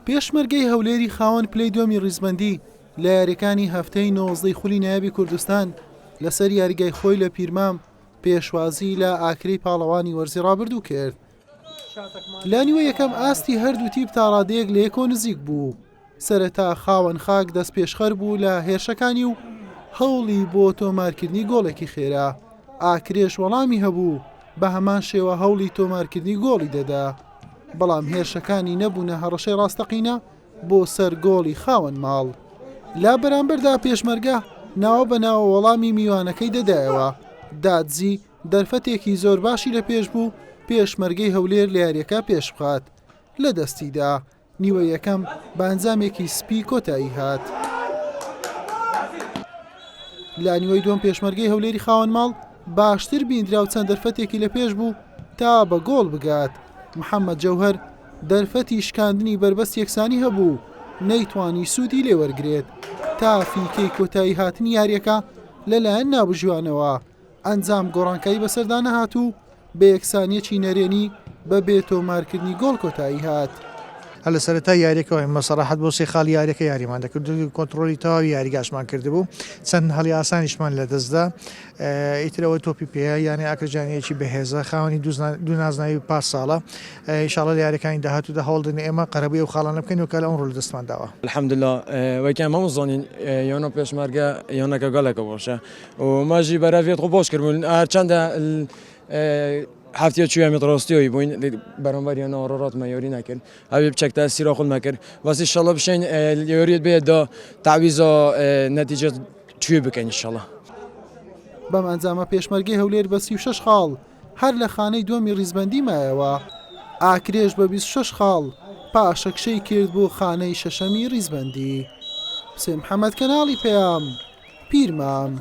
پێشمەرگەی هەولێری خاوەن پلەی دووەمی ڕیزبەندی لە یاریەکانی هەفتەی نۆزدەی خولی نایابی کوردستان لەسەر یاریگای خۆی لە پیرمام پێشوازی لە ئاکرێی پاڵەوانی وەرزی ڕابردوو کرد. لە نیوەی یەکەم ئاستی هەردوو تیپ تاڕادەیەک لە یەکەوە نزیک بوو. سەرەتا خاوەن خاک دەستپێشخەر بوو لە هێرشەکانی و هەوڵی بۆ تۆمارکردنی گۆڵێکی خێرا، ئاکرێش وەڵامی هەبوو بە هەمان شێوە هەوڵی تۆمارکردنی گۆڵی دەدا، بەڵام هێرشەکانی نەبوونە هەڕەشەی ڕاستەقینە بۆ سەر گۆڵی خاوەن ماڵ. لە بەرامبەردا پێشمەرگە ناوە بە ناوە وەڵامی میوانەکەی دەدایەوە، دادزی دەرفەتێکی زۆر باشی لە پێش بوو پێشمەرگەی هەولێر لە یارییەکە پێشبخات، لە دەستیدا. نیوەی یەکەم بە ئەنجامێکی سپی کۆتایی هات. لە نیوەی دووەم پێشمەرگەی هەولێری خاوەن ماڵ باشتر بیندرا و چەند دەرفەتێکی لە پێش بوو تا بە گۆڵ بگات. محەممەد جەوهەر دەرفەتی شکاندنی بەربەست یەکسانی هەبوو و نەیتوانی سوودی لێ وەرگرێت تا فیکەی کۆتایی هاتنی یارییەکە لەلایەن ناوبژیوانەوە ئەنجام گۆڕانکاری بەسەردا نەهات و بە یەکسانییەکی نەرێنی بە بێ تۆمارکردنی گۆڵ کۆتایی هات. هەر لە سەرەتای یاریەکەوە ئێمە سەراحەت بۆ سێ خاڵی یاریەکە یاریمان دەکرد و کۆنتڕۆلی تەواوی یاریگاشمان کردبوو، چەند هەڵی ئاسانیشمان لەدەستدا، ئیتر ئەوە تۆپی پێیە، یانەی ئاکرجانییەکی بەهێزە، خاوەنی دوو نازناوی پار ساڵە، ئینشاڵڵا لە یاریەکانی داهاتوودا هەوڵدەدەین ئێمە قەرەبووی ئەو خاڵانە بکەینەوە کە لە ئەمڕۆ لەدەستمان داوە. الحمدللە وەک ئێمە هەموو زانین یانە پێشمەرگە یانەکە گەلەکە باشە و ماژی بەرەڤێت خۆ باش کردبوون هەرچەندە هەفتەیە چووە میت ڕاستیەوەی بووین بەرامبەر یانە ڕۆڕاتمە یاری نەکرد ئەوی بچەک تەسیرا خود نەکرد بەس ئینشاڵڵا بشین یاریت بێت دا تعویزا نەتیجە چوێ بکەین ئینشاڵڵا. بەم ئەنجامە پێشمەرگەی هەولێر بە 36 خاڵ هەر لە خانەی دووەمی ریزبەندی مایەوە، ئاکرێش بە 26 خاڵ پاشەکشەی کرد بۆ خانەی شەشەمی ریزبەندی. حوسێن محەمەد کەناڵی پەیام، پیرمام.